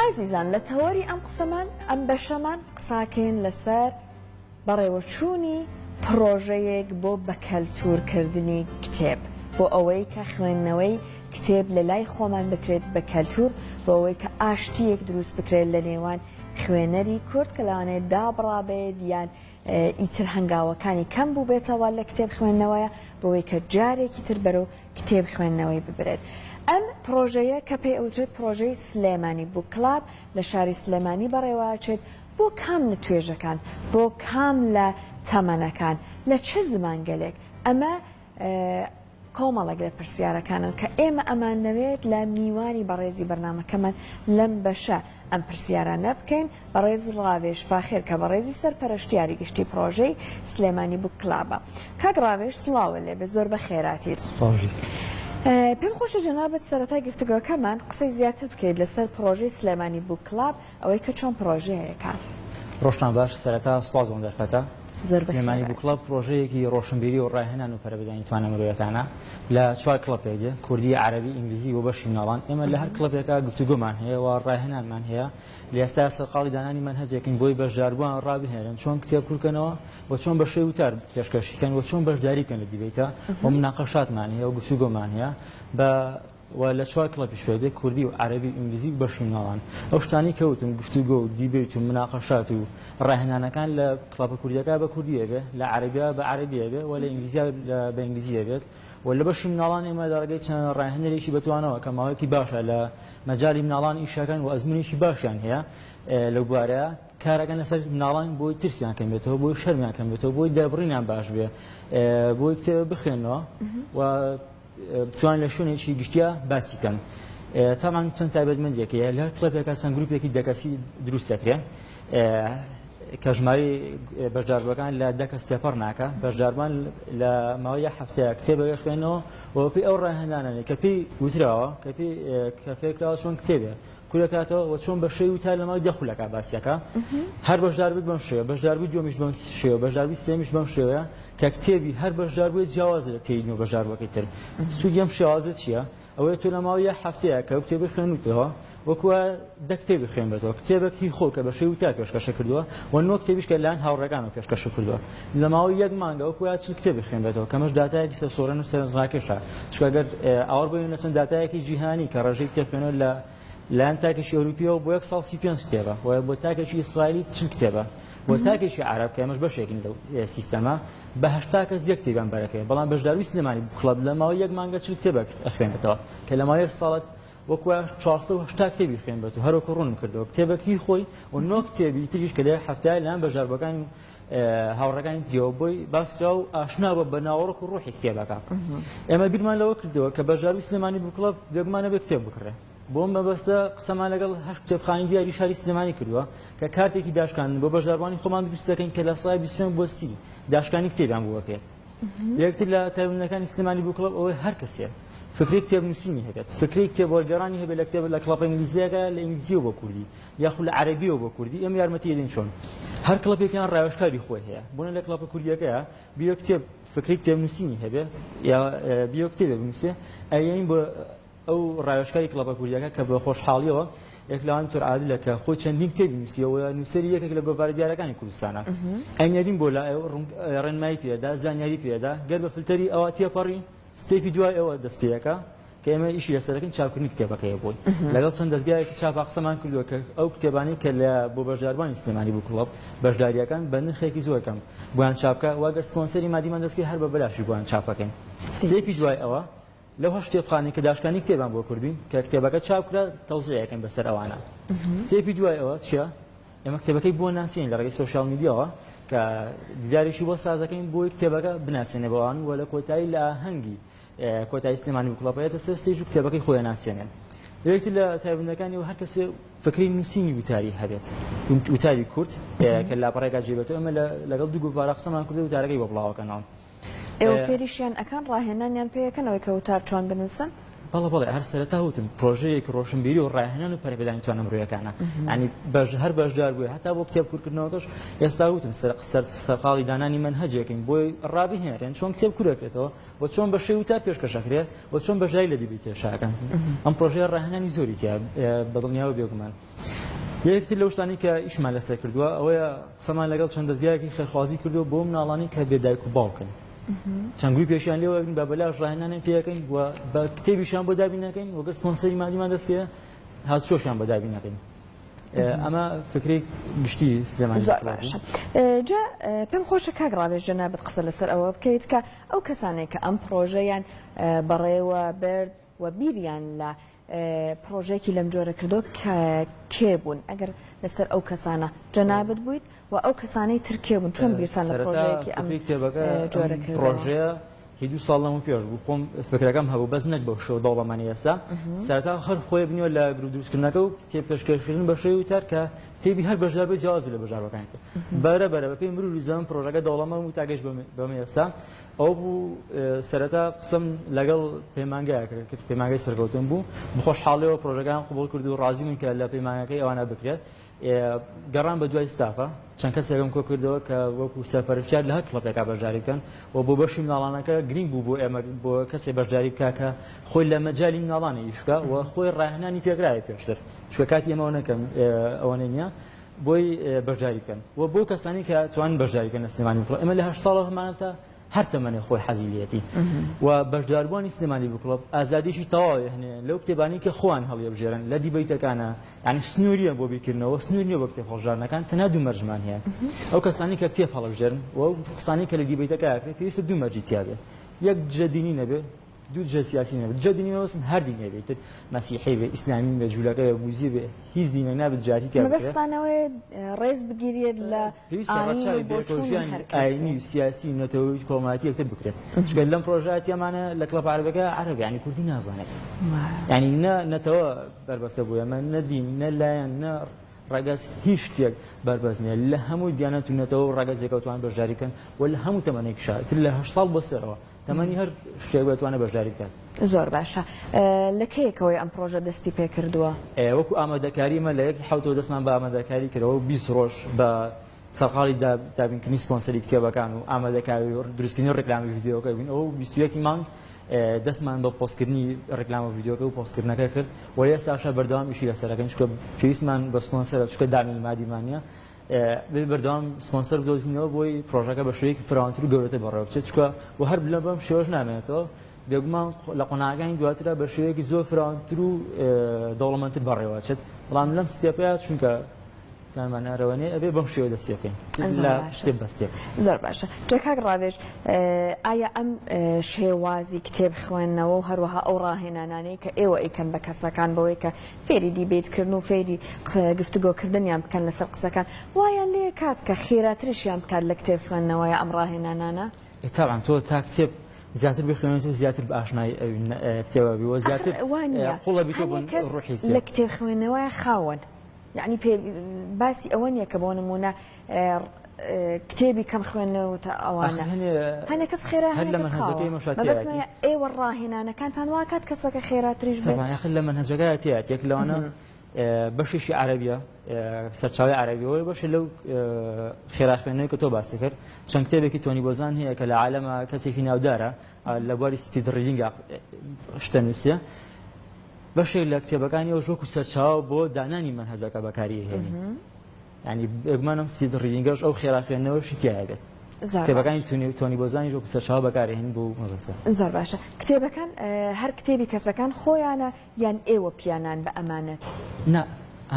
ئازیزان لە تەوەری ئەم قسەمان ئەم بەشەمان قساکەین لەسەر بەڕێوەچوونی پڕۆژەیەک بۆ بەکەلتوورکردنی کتێب، بۆ ئەوەی کە خوێندنەوەی کتێب لە لای خۆمان بکرێت بە کەلتوور، بۆ ئەوەی کە ئاشتییەک دروست بکرێت لە نێوان خوێنەری کورد کە لەوانەیە دابڕابێت یان ئیتر هەنگاوەکانی کەم بووبێتەوە لە کتێب خوێندنەوەیە، بۆ ئەوەی کە جارێکی تر بەرەو کتێب خوێندنەوەی ببرێت. ئەم پڕۆژەیە کە پێی ئەوترێت پڕۆژەی سلێمانی Book Club لە شاری سلێمانی بەڕێوەئەچێت، بۆ کام لە توێژەکان، بۆ کام لە تەمەنەکان، لە چ زمانگەلێک؟ ئەمە کۆمەڵێک لە پرسیارەکانن کە ئێمە ئەمانەوێت لە میوانی بەڕێزی بەرنامەکەمان لەم بەشە ئەم پرسیارانە بکەین. بەڕێز ڕاوێژ فاخر کە بەڕێزی سەرپەرشتیاری گشتی پڕۆژەی سلێمانی Book Club ە. کاک ڕاوێژ سڵاوت لێبێ، زۆر بەخێراتیت. پێم خۆشە جەنابت سەرەتای گفتوگۆکەمان قسەی زیاتر بکەیت لەسەر پڕۆژەی سلێمانی Book Club، ئەوەی کە چۆن پڕۆژەیەکە. ڕۆژتان باش، سەرەتا سوپاس بۆم دەرفەتە. سلێمانی Book Club پڕۆژەیەکی ڕۆشنبیری و ڕاهێنان و پەرەپێدانی توانا مرۆیەکانە لە چوار کڵەب پێک دێ، کوردی، عەرەبی، ئینگلیزی و بەشی مناڵان. ئێمە لە هەر کڵەبێکا گفتوگۆمان هەیە و ڕاهێنانمان هەیە. لە ئێستا سەرقاڵی دانانی مەنهەجێکین بۆی بەشداربووان ڕابهێنن چۆن کتێب کورکەنەوە و چۆن بە شێوەی وتار پێشکەشی کەن و چۆن بەشداری بکەن لە debate ا و مناقەشاتمان هەیە و گفتوگۆمان هەیە بە و لە چوار کڵەپیش پێک دێت، کوردی و عەرەبی و ئینگلیزی و بەشی مناڵان. ئەو شتانەی کە وتم، گفتوگۆ و debate و مناقەشات و ڕاهێنانەکان لە کڵەپە کوردییەکە بە کوردی ئەبێ، لە عەرەبییە بە عەرەبی ئەبێ و لە ئینگلیزییە بە ئینگلیزی ئەبێت و لە بەشی مناڵان ئێمە لە ڕێگەی چەند ڕاهێنەرێکی بەتوانەوە کە ماوەیەکی باشە لە مەجالی مناڵان ئیشەکەن و ئەزموونێکی باشیان هەیە لەو بوارەیە کارەکەن لەسەر مناڵان بۆی ترسیان کەم بێتەوە، بۆی شەرمیان کەم بێتەوە، بۆی دەربڕینیان باش بێ، بۆی کتێب بخوێنەوە و بتوان لە شوێنێکی گشتیا باسی کەن. تامان چەند تایبەتمەندێک هەیە لە هەر کڵەپێکا چەند گروپێکی دەکەسی دروست دەکرێن کە ژمارەی بەشداربووەکان لە دە کەس تێپەڕ ناکە بەشداربووان لە ماوەی یەک هەفتەیە کتێبەکە خوێنەوە و بەپێی ئەو ڕاهێنانانەی کە پێی وتراوە کە پێی کە فێرکراوە چۆن کتێبێ کورەکاتەوە و چۆن بە شێوی وتار لە ماوەی دە خولەکا باسیەکە هەر بەشداربووی بەم شێوە بەشداربووی دووەمیش بەم شێوە بەشداربووی سێمیش بەم شێوەیە کە کتێبی هەر بەشداربووی جیاوازە لە کتێبی نوێ بەشداربووەکەی تر سوودی ئەم شێوازە چییە؟ ئەوەیە تۆ لە ماوەی یەک هەفتەیە کە ئەو کتێبەی خوێنوتەوە وەکو دە کتێبی خوێنبێتەوە کتێبێک هی خۆ کە بە شێوەی وتار پێشکەشە کردووە و نۆ کتێبیش کە لەلایەن هاوڕێکانەوە پێشکەشە کردووە لە ماوەی یەک مانگە وەکو چل کتێبی خوێنبێتەوە کەمەش داتایەکی سەرسوڕێن و سەرنجڕاکێشە چونکە گەر ئاوڕ بۆ لە چەند داتایەکی جیهانی کە ڕێژەی کتێب خوێنەوە لە لایەن تاکێکی ئەوروپیەوە بۆ یەک ساڵ 35 کتێبە و بۆ تاکێکی ئیسرائیلی 40 کتێبە بۆ تاکێکی عەرەب کە ئێمەش بەشێکین لەو سیستەمە بە 80 کەس یەک کتێبیان بەرەکەوێت بەڵام بەشداروی سلێمانی کڵەب لە ماوەی یەک مانگە 40 کتێبێک ئەخوێنێتەوە کە لە ماوەی یەک ساڵت وەکو 480 کتێبی خوێنبێت و هەروەکو ڕوونم کردەوە کتێبێک هی خۆی و نۆ کتێبی تریش کە لە هەفتای لەلایەن بەشداربووەکان هاوڕێکانی تریەوە بۆی باس کرا و ئاشنا بە بە ناوەڕۆک و ڕۆحی کتێبەکە. ئێمە بیرمان لەوە کردەوە کە بەشداربووی سلێمانی Book Club بێگومان ئەبێ کتێب بکڕێ. بۆ مەبەستە قسەمان لەگەڵ هەشت کتێبخانەی دیاری شاری سلێمانی کردووە کە کارتێکی داشکاندن بۆ بەشداربووانی خۆمان دروست دەکەین کە لە سای 25 بۆ 30 داشکانی کتێبیان بۆ بکرێت. یەکتر لە تایبەتمەندەکانی سلێمانی Book Club ئەوەی هەر کەسێ فکری کتێب نووسینی هەبێت، فکری کتێب وەرگێڕانی هەبێت لە کتێب لە کڵەپە ئینگلیزییەکە لە ئینگلیزییەوە بۆ کوردی یاخود لە عەرەبیەوە بۆ کوردی ئێمە یارمەتی دەدەین چۆن هەر کڵەپێکیان ڕاوێژکاری خۆی هەیە بۆنە لە کڵەپە کوردیەکەیە بیە کتێب فکری کتێب نووسینی هەبێ یا بیە کتێبێک بنووسێ ئەیەین بۆ ئەو ڕاوێژکاری کڵەپە کوردیەکە کە بە خۆشحاڵیەوە یەک لەوان دکتۆر عادلە کە خۆی چەندین کتێبی نووسیەوە نووسەری یەکێک لە گۆڤارە دیارەکانی کوردستانە ئەینێرین بۆ لای ڕێنمایی پێدا زانیاری پێدا گەر بە فلتەری ئەوە تێپەڕی step ی دوای ئەوە دەست پێەکە کە ئێمە ئیشی لەسەرەکەین چاپکردنی کتێبەکەیە بۆی لەگەڵ چەند دەزگایەکی چاپا قسەمان کردووە کە ئەو کتێبانەی کە لە بۆ بەشداربووانی سلێمانی Book Club بەشدارییەکان بە نرخێکی زۆر کەم بۆیان چاپکە و ئەگەر سپۆنسەری مادیمان دەستکەوێت هەر بە بەلاشی بۆیان چاپەکەین. step ی دوای ئەوە لەو هەشت کتێبخانەی کە داشکانی کتێبان بۆ کردوین کە کتێبەکە چاپ کرا تەوزیعەکەین بەسەر ئەوانە. step ی دوای ئەوە چییە؟ ئێمە کتێبەکەی بۆ ناسین لە ڕێگەی social media وە کە دیدارێکی بۆ سازەکەین بۆی کتێبەکە بناسێنێ بەوان و لە کۆتایی لە ئاهەنگی کۆتایی سلێمانی Book Club ەیەتە سەر stage و کتێبەکەی خۆی ناسێنێن. یەکتر لە تایبەتمەندەکانی و هەر کەسێ فکری نووسینی وتاری هەبێت وتاری کورت کە لاپەڕێکا جێبێتەوە ئێمە لەگەڵ دوو گۆڤارە قسەمان کردو وتارەکەی بۆ بڵاوەکەنەوە. ئێوە فێریشیان ئەکەن ڕاهێنانیان پێ ئەکەن ئەوەی کە وتار چۆن بنووسن؟ بەڵێ بەڵێ هەر سەرەتا وتم پرۆژەیەکی ڕۆشنبیری و ڕاهێنان و پەرەپێدانی توانا مرۆیەکانە ینی بەش هەر بەشدار بووە هەتا بۆ کتێب کورکردنەوەکەش ئێستا وتم سەر سەر سەرقاڵی دانانی مەنهەجێکین بۆی ڕابهێنرێن چۆن کتێب کورەکرێتەوە و چۆن بە شێوەی وتار پێشکەش ئەکرێ و چۆن بەشداری لە debate ێشا ئەکەن. ئەم پرۆژەیە ڕاهێنانی زۆری تیا بە دڵنیاوە بێگومان. یەکتر لەو شتانەی کە ئیشمان لەسەر کردووە ئەوەیە قسەمان لەگەڵ چەند دەزگایەکی خێرخوازی کردووە بۆ مناڵانی کە بێ دایک و باوکن. چەند گروپێکیان لێ وەرگرین بە بەلاش ڕاهێنانیان پێ ئەکەین و بە کتێبیشیان بۆ دابین ئەکەین و گەر سپۆنسەری مادیمان دەست کەوێ هاتوچۆشیان بۆ دابین ئەکەین. ئەمە فکرەی گشتی سلێمانی زۆر باشە. جا پێم خۆشە کاک ڕاوێژ جەنابت قسە لەسەر ئەوە بکەیت کە ئەو کەسانەی کە ئەم پڕۆژەیان بەڕێوە برد و بیریان لە پڕۆژەیەکی لەم جۆرە کردەوە کە کێ بوون؟ ئەگەر لەسەر ئەو کەسانە جەنابت بوویت و ئەو کەسانەی تر کێ بوون؟ چۆن بیرتان لە پڕۆژەیەکی ئەم جۆرە کردەوە؟ پڕۆژەیە هی دوو ساڵ لەمەو پێش بوو، خۆم فکرەکەم هەبوو بەس نەک بەو شێوە دەوڵەمەنی ئێستا. سەرەتا هەر خۆی بنیوە لە گروپ دروستکردنەکە و کتێب پێشکێشکردن بە شێوەی وتار کە کتێبی هەر بەشداربووی جیاواز بوو لە بەشداربووەکانی تر. بەرە بەرە بەپێی مروری زەمەن پڕۆژەکە دەوڵەمەند بوو تا گەیشت بەمە ئێستا. ئەوە بوو سەرەتا قسەم لەگەڵ پەیمانگایە کرد، پەیمانگای سەرکەوتن بوو، بەخۆشحاڵیەوە پڕۆژەکەیان قبوڵ کرد و ڕازی بوون کە لە پەیمانگاکەی ئەوانە بکرێت. گەڕان بە دوای ستافە، چەند کەسێکم کۆ کردەوە کە وەکو سەرپەرشتیار لە هەر کڵەپێکا بەشداری بکەن و بۆ بەشی مناڵانەکە گرنگ بوو بۆ ئێمە بۆ کەسێ بەشداری بکا کە خۆی لە مەجالی مناڵانە ئیش بکا و خۆی ڕاهێنانی پێکراوێ پێشتر، چونکە کاتی ئێمە ئەوە نەکەم ئەوەنەی نییە بۆی بەشداری بکەن و بۆ کەسانی کە توانن بەشداری بکەن لە سلێمانی بووک کڵەب. ئێمە لە 8 ساڵەوە هەمانە تا هەر تەمەنێ خۆی حەزی لێتی و بەشداربووانی سلێمانی بووک کڵەب ئازادیشی تەواوی هەنێ لەو کتێبانی کە خۆیان هەڵیەبژێرن لە دیبەیتەکانە، یعنی سنووریە بۆ بیرکردنەوە، سنوور نییە بۆ کتێب هەڵبژاردنەکان، تەنها دوو مەرجمان هەیە. ئەو کەسانی کە کتێب هەڵبژێرن و ئەو قسانەی کە لە دیبەیتەکە ئەکرێت پێویستە دوو مەرجی تیا بێ، یەک دژە دینی نەبێ، دوو دژە سیاسی نەبێت. دژە دینی مەبەستم هەر دینێ بێ، ئیتر مەسیحی بێ، ئیسلامی بێ، جوولەکە بێ، بوزی بێ، هیچ دینێک نابێت دژایەتی تیا بکرێت. مەبەستتان ئەوەیە ڕێز بگیرێت لە پێویستە ئایین و ڕەچاوی بۆچوونی بێکۆژیانی هەر کەسێ. ئایینی و سیاسی و نەتەوەیی و کۆمەڵایەتی یەکتر بکرێت. چونکە لەم پرۆژەیە تێمانە لە کڵەپە عەرەبەکە عەرەب یانی کوردی نازانێت. یانی نە نەتەوە بەربەستە بۆ ئێمە، نە دین، نە لایەن، نە ڕەگەز، هیچ شتێک بەربەست نییە. لە هەموو دیانەت و نەتەوە و ڕەگەزێکەوە توان بەشداری بکەن و لە هەموو تەمەنێکیشا، ئیتر لە 8 ساڵ بۆ سەرەوە. تەمەنی هەر شتێک بتوانێت بەشداری بکات. زۆر باشە لە کەیەکەوەی ئەم پڕۆژە دەستی پێکردووە؟ وەکو ئامادەکاری ئێمە لە یەکی حەوتەوە دەستمان بە ئامادەکاری کردەوە و 20 ڕۆژ بە سەرقاڵی دابینکردنی سپۆنسەری کتێبەکان و ئامادەکاری و دروستکردنی ڕێکلامی ڤیدیۆکە بووین. ئەو 21 مانگ دەستمان بە پۆستکردنی ڕێکلامە ڤیدیۆکە و پۆستکردنەکە کرد و ئێستاشە بەردەوام ئیشی لەسەرەکەین، چونکە پێویستمان بە سپۆنسەرە، چونکە دامی مادیمان نییە. بێ بەردەوام سپۆنسەر بدۆزینەوە بۆی پرۆژەکە بە شێوەیەکی فراوانتر و گەورەتر بەڕێوە بچێت، چونکە و هەر لە بەم شێوەش نامێنێتەوە، بێگومان لە قۆناغەکانی دواترا بە شێوەیەکی زۆر فراوانتر و دەوڵەمەندتر بەڕێوە چێت. بەڵام لەم step ەیە چونکە پلانمان ئەرەوەنێ ئەبێ بەم شێوە دەست پێ بکەین لە step بە step. زۆر باشە جا کاک ڕاوێژ، ئایا ئەم شێوازی کتێب خوێندنەوە و هەروەها ئەو ڕاهێنانانەی کە ئێوە ئەیکەن بە کەسەکان بەوەی کە فێری debate کردن و فێری گفتوگۆ کردنیان بکەن لەسەر قسەکان وایان لێ کات کە خێراترشیان بکات لە کتێب خوێندنەوە یا ئەم ڕاهێنانانە؟ تەبعەن تۆ تا کتێب زیاتر بخوێنیت و زیاتر بە ئاشنای کتێبە بی و زیاتر قوڵە بیتەوە بۆ ڕوحی کتێب. لە کتێب خوێندنەوە خاوەن یعنی پێ باسی ئەوە نییە کە بۆ نمونە کتێبی کەم خوێندنەوەتە ئەوانە هەنێ کەس خێرا هەر لە مەنهەجەکەی مەشا تیایەتی. ئێوە ڕاهێنانەکانتان واکات کەسەکە خێراتریش بێت؟ تەبعەن یاخر لە مەنهەجەکە تیایەتی یەک لەوانە بەشێکی عەرەبیە سەرچاوی عەرەبیەوە بەشێ لەو خێرا خوێندنەوەی کە تۆ باسی کرد چەند کتێبێکی تۆنی بۆزان هەیە کە لە عالەمە کەسێکی ناودارە لە بواری speed reading شتە نووسیە بەشێک لە کتێبەکانی ئەوش وەکو سەرچاوە بۆ دانانی مەنهەجەکە بەکاری هێنی. یانی بێگومان ئەم speed reading ەش ئەو خێرا خوێندنەوەشی تیایە بێت. کتێبەکانی تۆنی بۆزانیش وەکو سەرچاوە بەکارهێنین بۆ مەبەستە. زۆر باشە کتێبەکان هەر کتێبی کەسەکان خۆیانە یان ئێوە پیانان بە ئەمانەت؟ نا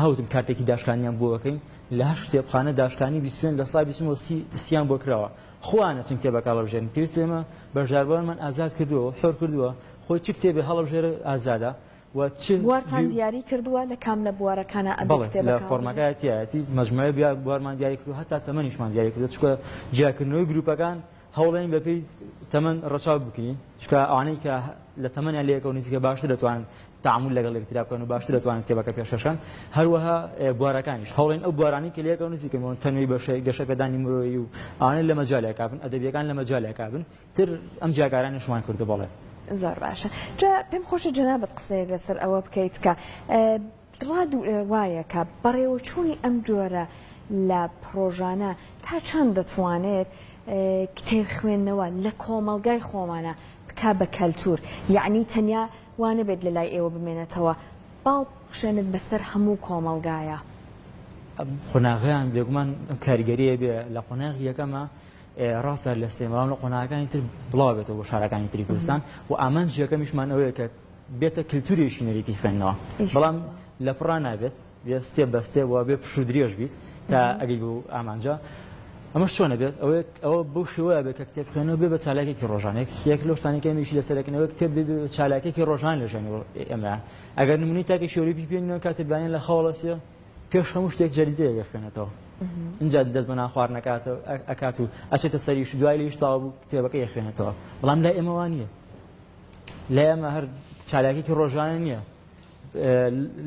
هاوتم کارتێکی داشکانیان بۆ ئەکەین لە هەر کتێبخانە داشکانی 25 لە سای 20 سیان بۆ کراوە خۆیان ئەچن کتێبەکە هەڵبژێرن پێویستە ئێمە بەشداربووانمان ئازاد کردووە حۆر کردووە خۆی چ کتێبێ هەڵبژێرە ئازادە و چ بوارتان دیاری کردووە لە کام لە بوارەکانا ئەبێ بەڵێ لە کتێبەکان هەڵبژێرن؟ فۆرمەکە تیایەتی مەجموعەی بیا بوارمان دیاری کردووە هەتا تەمەنیشمان دیاری کردووە چونکە جیاکردنەوەی گروپەکان هەوڵێن بەپێی تەمەن ڕەچاو بکرین چونکە ئەوانەی کە لە تەمەنیان لەیەکەوە نزیکە باشتر دەتوانن تعامل لەگەڵ یەکترا بکەن و باشتر دەتوانن کتێبەکە پێشکەشکەن هەروەها بوارەکانیش هەوڵێن ئەو بوارانەی کە لەیەکەوە نزیکن بۆ تەنوی بەشە گەشەپێدانی مرۆیی و ئەوانە لە مەجالێکا بن ئەدەبیەکان لە مەجالێکا بن تر ئەم جیاکارانەشمان کردو بەڵێ. زۆر باشە جا پێم خۆشە جەنابت قسەیەک لەسەر ئەوە بکەیت کە ڕاد وایە کە بەڕێوەچوونی ئەم جۆرە لە پڕۆژانە تا چەند دەتوانێت کتێب خوێندنەوە لە کۆمەڵگای خۆمانە بکا بە کەلتور یەعنی تەنیا وا نەبێت لە لای ئێوە بمێنێتەوە باڵ بخشێنێت بەسەر هەموو کۆمەڵگایە. ئەم قۆناغیان بێگومان ئەم کاریگەریە بێ لە قۆناغی یەکەمە ڕاستە لە سلێمانی لە قۆناغەکانی تر بڵاو بێتەوە بۆ شارەکانی تری کوردستان و ئامانج یەکەمیشمان ئەوەیە کە بێتە کللتورێکی نەریتی خوێندنەوە بەڵام لە پڕا نابێت بێ step بە step وە بێ پشوو درێژ بیت تا ئەگەی بۆ ئامانجە ئەمەش چۆنە بێت ئەوەیە ئەوە بەو شێوەیە بێت کە کتێب خوێنەوە بێ بە چالاکێکی ڕۆژانێک یەک لەو شتانی کە ئێمەیشی لەسەرەکەنەوە کتێب بێ بە چالاکێکی ڕۆژان لە ژیانی ئێمە ئەگەر نمونەی تاکێکی ئەوروپی پێ کاتێ بەیانیان لە خەوەڵەسێ پێش هەموو شتێک جەریدەیەک ئەخوێنێتەوە اینجا دەست بە نان خواردنەکاتەوە ئەکات و ئەچێتە سەریش دوای لێیش تەواو بوو کتێبەکەی ئەخوێنێتەوە بەڵام لای ئێمە وا نییە لای ئێمە هەر چالاکێکی ڕۆژانە نییە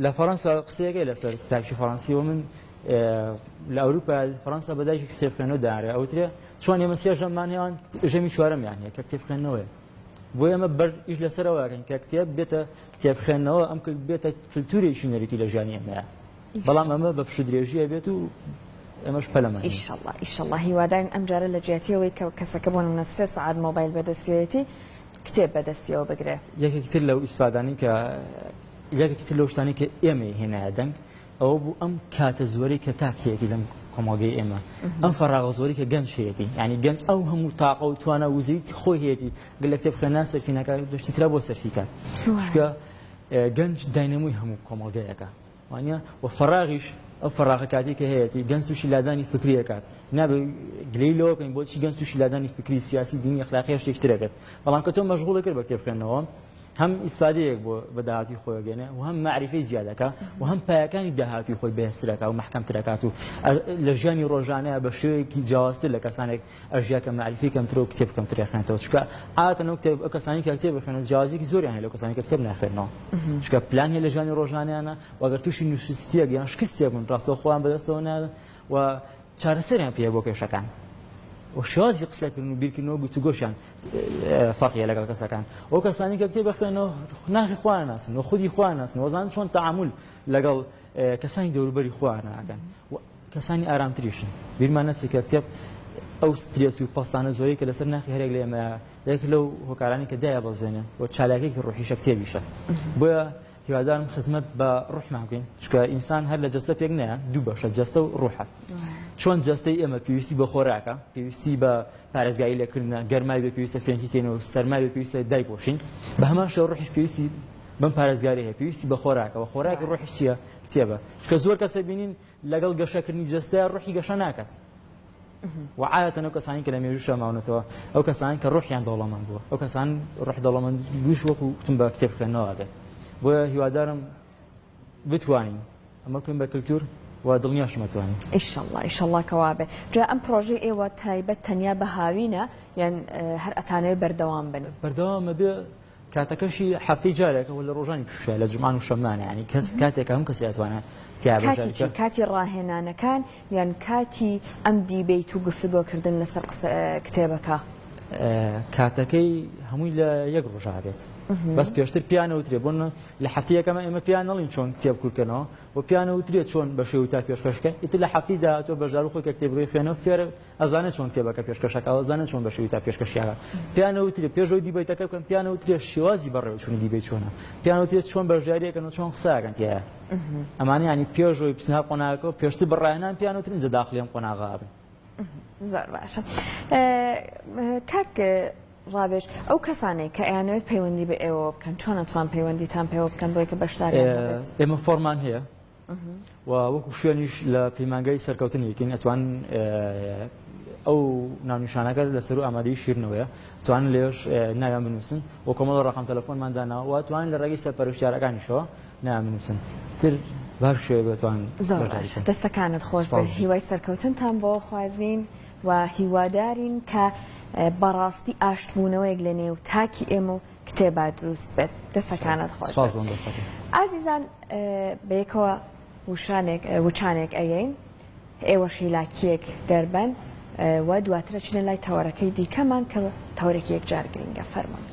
لە فەڕەنسا قسەیەکەی لەسەر تاکی فەڕەنسی و من لە ئەوروپا فەڕەنسا بە دایکی کتێب خوێنەوە دارێ ئەوترێ چۆن ئێمە سێ ژەممان هەیە ژەمی چوارەمیان هەیە کە کتێب خوێندنەوەیە بۆ ئێمە بەر ئیش لەسەرەوە ئەکەین کە کتێب بێتە کتێب خوێندنەوە ئەم بێتە کللتورێکی نەریتی لە ژیانی ئێمەیە بەڵام ئەمە بە پشت درێژیە بێت و ئێمەش پەلەمان ئیشەڵڵا ئیشەڵڵا هیوادارین ئەم جارە لە جیاتیەوەی کە کەسەکە بۆ نمونە سێ سەعات مۆبایل بەدەستیەتی کتێب بەدەستیەوە بگرێ. یەکێکی تر لەو ئیسفادانەی کە یەکێکی تر لەو شتانەی کە ئێمەی هێنایە دەنگ ئەوە بوو ئەم کاتە زۆرەی کە تاک هەیەتی لەم کۆمەڵگەی ئێمە ئەم فەراغە زۆری کە گەنج هەیەتی یعنی گەنج ئەو هەموو تاقە و توانا وزەی خۆی هەیەتی گەل لە کتێب خوێندنان سەرفی ناکات دەشتی ترا بۆ سەرفی کات چونکە گەنج داینەمۆی هەموو کۆمەڵگەیەکە وانە و فەراغیش ئەو فەراغە کاتی کە هەیەتی گەنج تووشی لادانی فکری ئەکات نابێ گلەیی لەوە بکەین بۆچی گەنج تووشی لادانی فکری سیاسی دینی ئەخلاقی هەر شتێکی تر ئەبێت بەڵام کە تۆ مەشغوڵی کرد بە کتێب خوێندنەوە هەم ئیسفادەیەک بۆ بە داهاتوی خۆی ئەگەێنێ و هەم مەعریفەی زیاد دەکا و هەم پایەکانی داهاتوی خۆی بەهێزتر ئەکا و مەحکەمتر ئەکات و لە ژیانی ڕۆژانەیە بە شێوەیەکی جیاوازتر لە کەسانێک ئەژیا کە مەعریفەی کەمترە و کتێب کەمتر ئەخوێنێتەوە چونکە عادەتەن ئەو کتێب ئەو کەسانی کە کتێب ئەخوێنەوە جیاوازیەکی زۆریان هەیە لەو کەسانی کە کتێب ناخوێنەوە چونکە پلان هەیە لە ژیانی ڕۆژانەیانە و ئەگەر تووشی نووسستیەک یان شکستێک بوون ڕاستەوخۆ خۆیان بەدەستەوە نادەن و چارەسەریان پێیە بۆ کێشەکان و شێوازی قسەکردن و بیرکردنەوە گفتوگۆشیان فەرقیە لەگەڵ کەسەکان ئەو کەسانی کە کتێب بخوێنەوە ناخی خۆیان ناسن و خودی خۆیان ناسن وەزان چۆن تەعامول لەگەڵ کەسانی دەوروبەری خۆیان ئەکەن و کەسانی ئارامتریشن بیرمان نەچێت کە کتێب ئەو سترێس و پەستانە زۆری کە لەسەر ناخی هەرێک لە ئێمە یەک لەو هۆکارانی کە دایە بەزێنێ و چالاکێکی ڕوحیشە کتێبیشە بۆیە هیوادارم خزمەت بە ڕوحمان بکەین چونکە ئینسان هەر لە جەستە پێک نایە دوو بەشە جەستە و ڕوحە چۆن جەستەی ئێمە پێویستی بە خۆراکە پێویستی بە پارێزگاری لێکردنە گەرمای بێ پێویستە فێنکی کەین و سەرمای بێ پێویستە دایپۆشین بە هەمان شێوە ڕوحیش پێویستی بەم پارێزگاری هەیە پێویستی بە خۆراکەوە خۆراکی ڕوحیش چییە کتێبە چونکە زۆر کەسە بینین لەگەڵ گەشەکردنی جەستە ڕوحی گەشە ناکات و عادەتەن ئەو کەسانی کە لە مێژووشا ماونەتەوە ئەو کەسانی کە ڕوحیان دەوڵەمەند بووە ئەو کەسان ڕوح دەوڵەمەند بووش وەکو وتم بە کتێب خوێندنەوە بێت بۆیە هیوادارم بتوانین ئەمە بکەین بە کلتور و دڵنیاشم ئەتوانین. ئیشەڵڵا ئیشەڵڵا کە وابێ. جا ئەم پڕۆژەی ئێوە تایبەت تەنیا بە هاوینە یان هەر ئەتانەوێ بەردەوام بن؟ بەردەوام ئەبێ کاتەکەشی هەفتەی جارێکە و لە ڕۆژانی پشووە لە جومان و شەممانە یانی کەس کاتێک هەموو کەسی ئەتوانێت تیا کاتی چی؟ کاتی ڕاهێنانەکان یان کاتی ئەم debate و گفتوگۆکردن لەسەر قسە کتێبەکە؟ کاتەکەی هەمووی لە یەک ڕۆژا بێت بەس پێشتر پیانە وترێ بۆن لە هەفتەی یەکەمە ئێمە پیان نەڵین چۆن کتێب کورکەنەوە و پیانە وترێت چۆن بە شێوە تا پێشکەشکە ئیتر لە هەفتەی داهاتوو بەشدار خۆی کە کتێبەکەی خوێنەوە فێرە ئەزانێت چۆن کتێبەکە پێشکەشەکە ئەزانێت چۆن بە شێوەی تا پێشکەشیەکە پیان وترێت پێشەوەی debate ەکە بکەن پیان وترێت شێوازی بەڕێوەچوونی debate چۆنە پیان وترێت چۆن بەشداریەکەن و چۆن قسەکەن تیایە ئەمانە ینی پێشەوەی بچنە قۆناغەکە پێشتر بڕایانان پیان وترین جە داخلی ئەم قۆناغە بن زۆر باشە کاک ڕاوێژ ئەو کەسانەی کە ئەیانەوێت پەیوەندی بە ئێوە بکەن چۆن ئەتوان پەیوەندیتان پێوە بکەن بۆی کە بەشداریان هەبێت؟ ئێمە فۆرمان هەیە و وەکو شوێنیش لە پەیمانگای سەرکەوتن یەکین ئەتوان ئەو ناونیشانەکە لەسەر و ئامادەی شیرنەوەیە توان لێش ناویان بنووسن و کۆمەڵە ڕقم تەلەفۆنمان داناوە و توان لە ڕێگەی سەرپەرشتیارەکانیشەوە ناویان بنووسن تر بار شێوە بتوان زۆر باشە دەستەکانت خۆش بێت هیوای سەرکەوتنتان بۆ خوازین و هیوادارین کە بەڕاستی ئاشتبوونەوەیەک لە نێو تاکی ئێمە و کتێبا دروست بێت دەسەکانت خۆش ئازیزان بەیەکەوە وشانێک وچانێک ئەیەین ئێوەش هیلاکیەک دەربەن و دواتر ئەچینە لای تەوەرەکەی دیکەمان کە تەوەرێکی یەکجار گرینگە فەرموون.